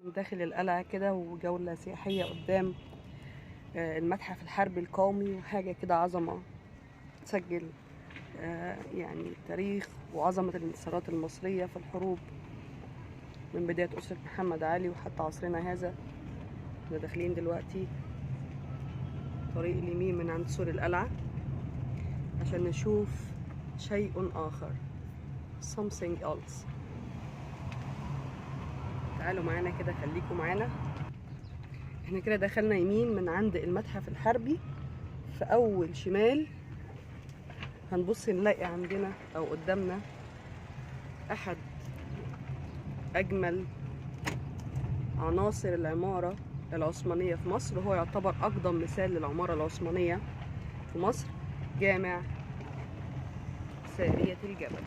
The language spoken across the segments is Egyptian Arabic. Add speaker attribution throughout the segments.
Speaker 1: من داخل القلعة كده وجولة سياحية قدام المتحف الحربي القومي، وحاجة كده عظمة تسجل يعني تاريخ وعظمة الانتصارات المصرية في الحروب من بداية أسرة محمد علي وحتى عصرنا هذا. احنا داخلين دلوقتي طريق اليمين من عند سور القلعة عشان نشوف شيء آخر، something else. تعالوا معانا كده، خليكم معانا. احنا كده دخلنا يمين من عند المتحف الحربي، في أول شمال هنبص نلاقي عندنا أو قدامنا أحد أجمل عناصر العمارة العثمانية في مصر، وهو يعتبر أقدم مثال للعمارة العثمانية في مصر، جامع سارية الجبل.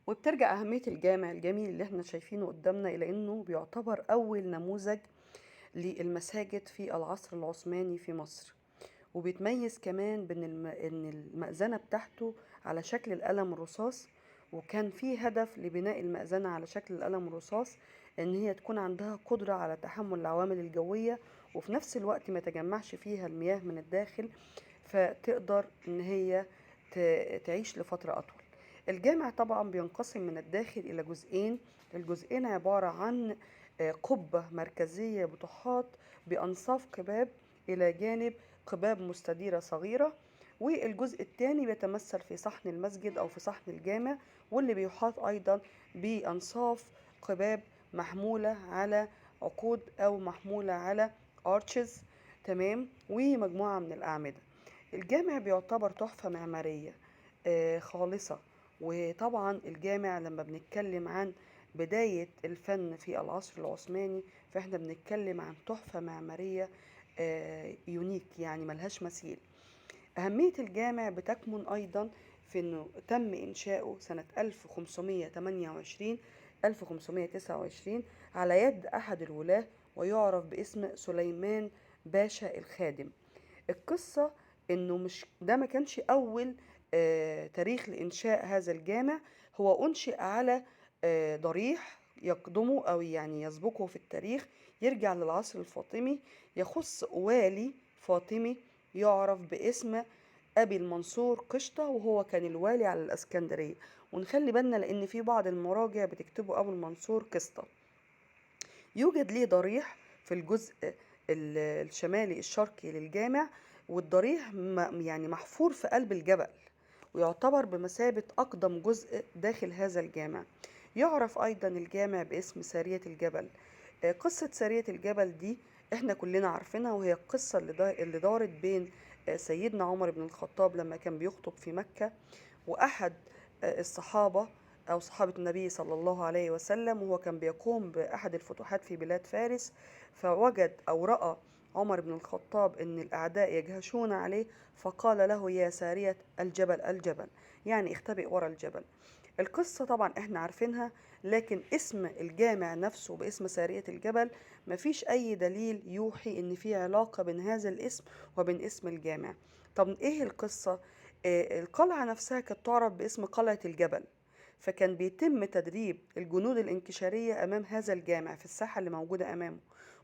Speaker 1: وبترجع أهمية الجامع الجميل اللي احنا شايفينه قدامنا إلى أنه بيعتبر أول نموذج للمساجد في العصر العثماني في مصر، وبيتميز كمان بأن المأذنة بتاعته على شكل القلم الرصاص، وكان في هدف لبناء المأذنة على شكل القلم الرصاص إن هي تكون عندها قدرة على تحمل العوامل الجوية، وفي نفس الوقت ما تجمعش فيها المياه من الداخل، فتقدر إن هي تعيش لفترة أطول. الجامع طبعا بينقسم من الداخل إلى جزئين، الجزئين عبارة عن قبة مركزية بتحاط بأنصاف قباب إلى جانب قباب مستديرة صغيرة، والجزء الثاني بيتمثل في صحن المسجد أو في صحن الجامع، واللي بيحاط أيضا بأنصاف قباب محمولة على عقود أو محمولة على أرتشز، تمام، ومجموعة من الأعمدة. الجامع بيعتبر تحفة معمارية خالصة. وطبعا الجامع لما بنتكلم عن بداية الفن في العصر العثماني فاحنا بنتكلم عن تحفة معمارية يونيك، يعني ملهاش مثيل. أهمية الجامع بتكمن أيضا في أنه تم إنشاؤه سنة 1528 1529 على يد أحد الولاة ويعرف باسم سليمان باشا الخادم. القصة أنه مش ده ما كانش أول تاريخ لإنشاء هذا الجامع، هو أنشئ على ضريح يقدمه أو يعني يسبقه في التاريخ، يرجع للعصر الفاطمي، يخص والي فاطمي يعرف باسم أبي المنصور قشطة، وهو كان الوالي على الإسكندرية. ونخلي بالنا لأن في بعض المراجع بتكتبه أبو المنصور قسطة. يوجد ليه ضريح في الجزء الشمالي الشرقي للجامع، والضريح يعني محفور في قلب الجبل، ويعتبر بمثابة أقدم جزء داخل هذا الجامع. يعرف أيضا الجامع باسم سارية الجبل. قصة سارية الجبل دي احنا كلنا عارفينها، وهي القصة اللي دارت بين سيدنا عمر بن الخطاب لما كان بيخطب في مكة، وأحد الصحابة أو صحابة النبي صلى الله عليه وسلم، وهو كان بيقوم بأحد الفتوحات في بلاد فارس، فوجد أو رأى عمر بن الخطاب أن الأعداء يجهشون عليه، فقال له يا سارية الجبل الجبل، يعني اختبئ ورا الجبل. القصة طبعا احنا عارفينها، لكن اسم الجامع نفسه باسم سارية الجبل مفيش أي دليل يوحي أن في علاقة بين هذا الاسم وبين اسم الجامع. طب ايه القصة؟ القلعة نفسها كانت تعرف باسم قلعة الجبل، فكان بيتم تدريب الجنود الانكشارية أمام هذا الجامع في الساحة اللي موجودة أمامه،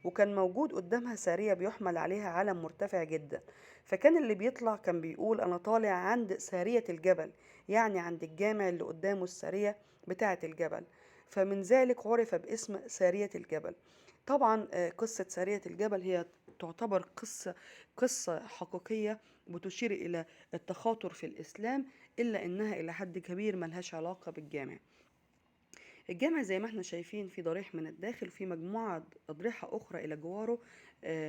Speaker 1: وكان موجود قدامها سارية بيحمل عليها علم مرتفع جدا، فكان اللي بيطلع كان بيقول أنا طالع عند سارية الجبل، يعني عند الجامع اللي قدامه السارية بتاعة الجبل، فمن ذلك عرف باسم سارية الجبل. طبعا قصة سارية الجبل هي تعتبر قصة حقيقية بتشير إلى التخاطر في الإسلام، إلا إنها إلى حد كبير ملهاش علاقة بالجامع. الجامع زي ما احنا شايفين في ضريح من الداخل، وفي مجموعة أضرحة أخرى إلى جواره،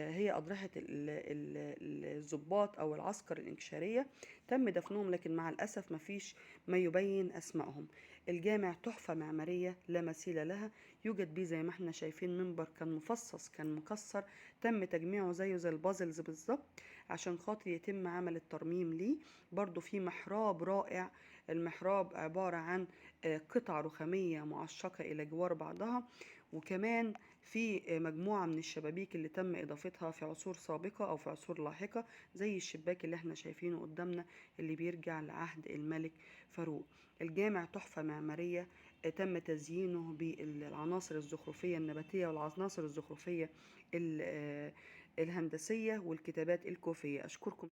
Speaker 1: هي أضرحة الضباط أو العسكر الإنكشارية، تم دفنهم لكن مع الأسف مفيش ما يبين أسمائهم. الجامع تحفة معمارية لا مثيل لها، يوجد بيه زي ما احنا شايفين منبر كان مفصص كان مكسر، تم تجميعه زيه زي ال puzzles بالظبط عشان خاطر يتم عمل الترميم ليه. برضو في محراب رائع، المحراب عبارة عن قطع رخامية معشقة إلى جوار بعضها، وكمان في مجموعة من الشبابيك اللي تم إضافتها في عصور سابقة أو في عصور لاحقة، زي الشباك اللي احنا شايفينه قدامنا اللي بيرجع لعهد الملك فاروق. الجامع تحفة معمارية تم تزيينه بالعناصر الزخرفية النباتية والعناصر الزخرفية الهندسية والكتابات الكوفية. أشكركم.